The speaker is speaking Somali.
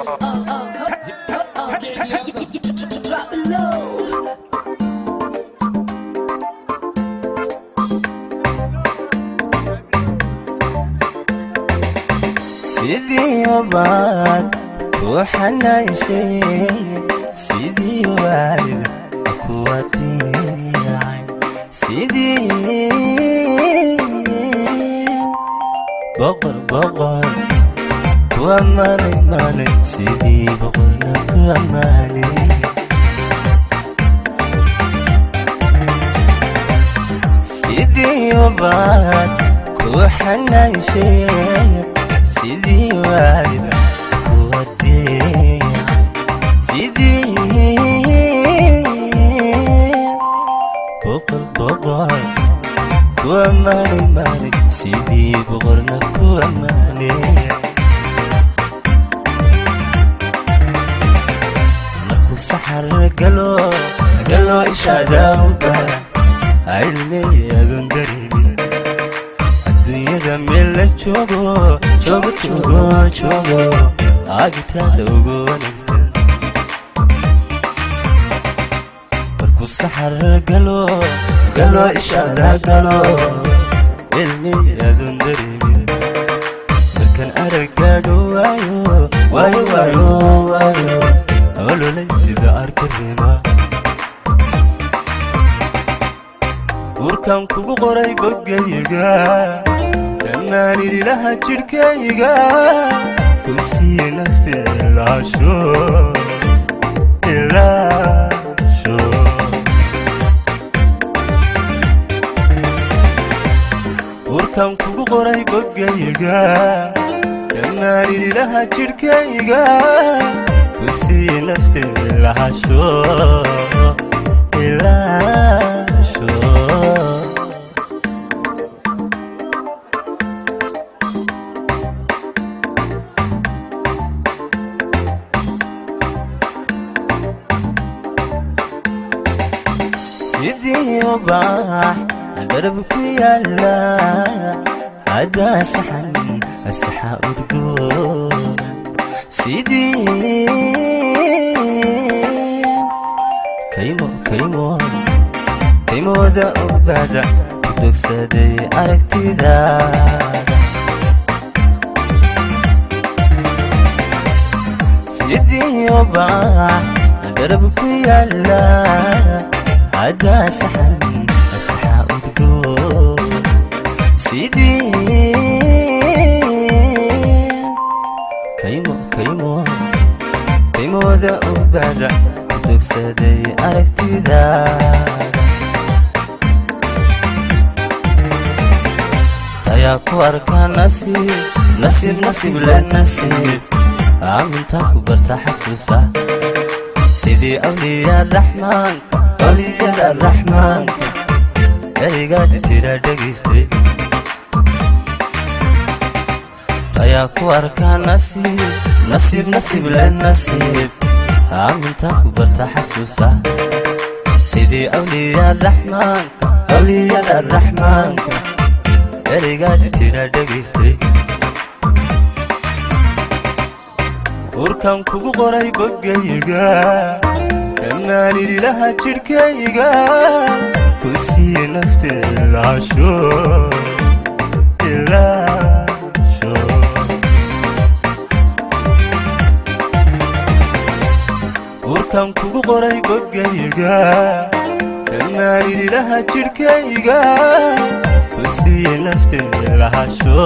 Drop it low. Sidii baad ku xanayshay, sidii waalid ku atiicay, sidii boqor boqor ku ammaanay maanay, sidii boqorna ku ammaanay. Sidii baad ku xanayshay, sidii waalid ku adeecay, sidii boqor boqor ku ammaanay maanay, sidii boqorna ku ammaanay. Markuu saxar galo galo ishaadawba cilmi adoon dareemin, adduunyada meel la joogo joogo joogo joogo agitaada ugu wanaagsan. Markuu saxar galo galo ishaada galo cilmi adoon dareemin, markaan araggaaga waayo waayo waayo waayo ololay sida arka rima. Urkan kugu qoray boggayga, dhammaan ililaha jidhkayga ku siiye nafta, ilaasho ilaasho. Urkan kugu qoray boggayga, dhammaan ililaha jidhkayga ku siiye nafta, ilaasho ilaasho. Sidii ubax darb ku yaala haddaa saxan saxa udgoona, sidii kaymo kaymo kaymooda ubaada ku dogsaday aragtidaada. Sidii ubax darb ku yaala haddaa saxan saxa udgoona, sidii kaymo kaymo kaymooda ubaada ku dogsaday aragtidaada. Ayaa ku arkaa nasiib nasiib nasiib le nasiib, aaminta ku barta xasuusa, sidii awliya raxmaanka awliyada raxmaanka ereygaad tira dhegaystay. Ayaa ku arkaa nasiib nasiib nasiib le nasiib, aaminta ku barta xasuusa, sidii awliya raxmaanka awliyada raxmaanka ereygaad tira dhegaystay. Urkan kugu qoray boggayga, dhammaan ililaha jidhkayga ku siiye nafta, ilaasho ilaasho. Urkan kugu qoray boggayga, dhammaan ililaha jidhkayga ku siiye nafta, ilaasho.